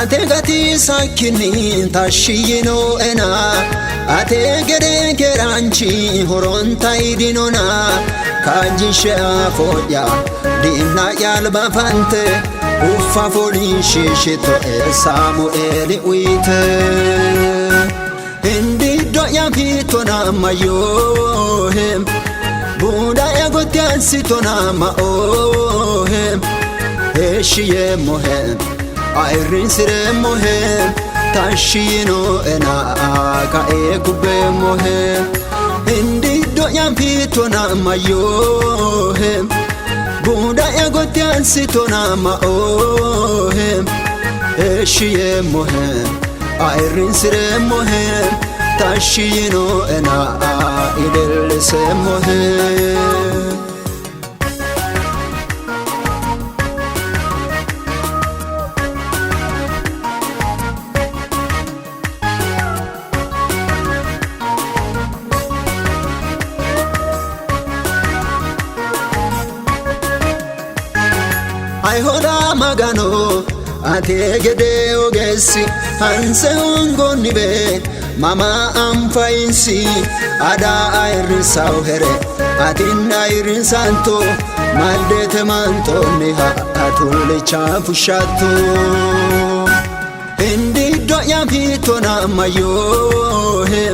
Ate gatisakkinni tashshi yiinoena, ate gedee keeraanchi horonta dinona. Kaajjishshe afoo'ya diinna'ya alba fante, uffa fooliishshiishittoe Saamueeli uyite. Hindiiddo'ya fiittona mayyoohe, buuda'ya gotti assitona maoohe. Heeshshi yeemmohe, ayirrisi'reemmohe, tashshi yiinoena kae kubbeemmohe. Hindiiddo'ya fiittona mayyoohe, buuda'ya gotti assitona maoohe. Heeshshi yeemmohe, ayirrisi'reemmohe, tashshi yiinoena ililliseemmohe. Ayihoda Magano, ate gedee ogeessi hanse hongoonnibe mama anfayinsi ada ayirrinsawu here atinna ayirrinsanto maldeete mantoonniha atullicha fushshatto. Hindiiddo'ya fiittona mayyoohe,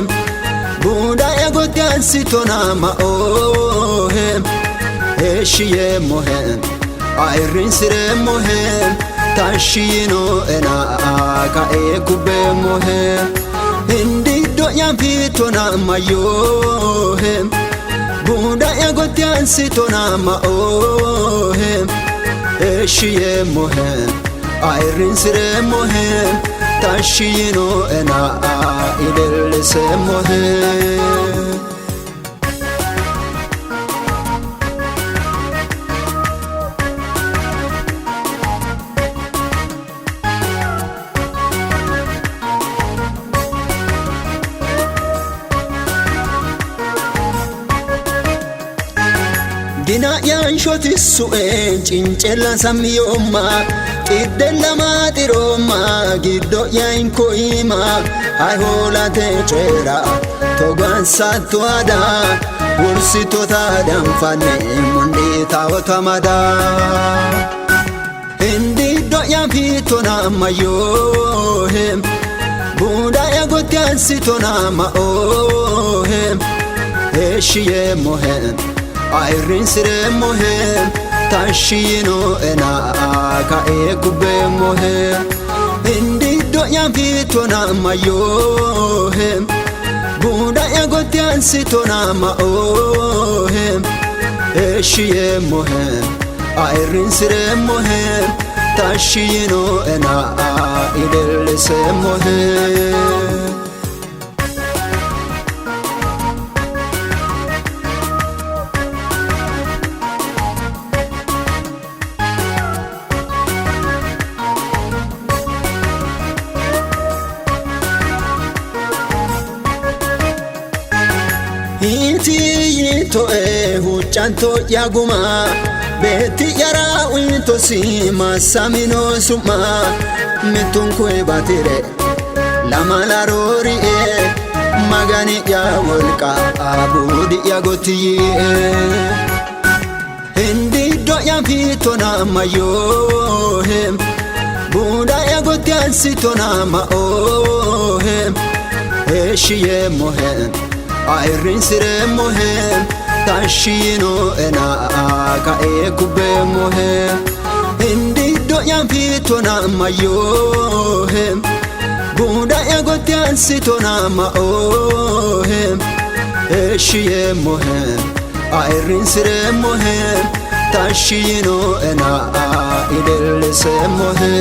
buuda'ya gotti assitona maoohe. Heeshshi yeemmohe, ayirrisi'reemmohe, tashshi yiinoena kae kubbeemmohe. Hindiiddo'ya fiittona mayyoohe, buuda'ya gotti assitona maoohe. Heeshshi yeemmohe, ayirrisi'reemmohe, tashshi yiinoena ililliseemmohe. Dina'yaan shotissue cincella sammiyoomma, xidde maaxiroomma, giddo'ya hinkoima hayhoolate coyra togo assatto ada hursitota danfanne mundiitaota mada. Hindiiddo'ya fiittona mayyoohe, buuda'ya gotti assitona maoohe. Heeshshi yeemmohe, ayirrisi'reemmohe, tashshi yiinoena kae kubbeemmohe. Hindiiddo'ya fiittona mayyoohe, buuda'ya gotti assitona maoohe. Heeshshi yeemmohe, ayirrisi'reemmohe, tashshi yiinoena ililliseemmohe. Hiiti yiittoe huuccatto'ya guma, beetti'yara uyittosi maassamino su'ma. Mittunku batire lamala roorie, Magani'ya wolqa buudi'ya gotti yiie. Hindiiddo'ya fiittona mayyoohe, buuda'ya gotti assitona maoohe. Heeshshi yeemmohe, ayirrisi'reemmohe, tashshi yiinoena kae kubbeemmohe. Hindiiddo'ya fiittona mayyoohe, buuda'ya gotti assitona maoohe. Heeshshi yeemmohe, ayirrisi'reemmohe, tashshi yiinoena ililliseemmohe.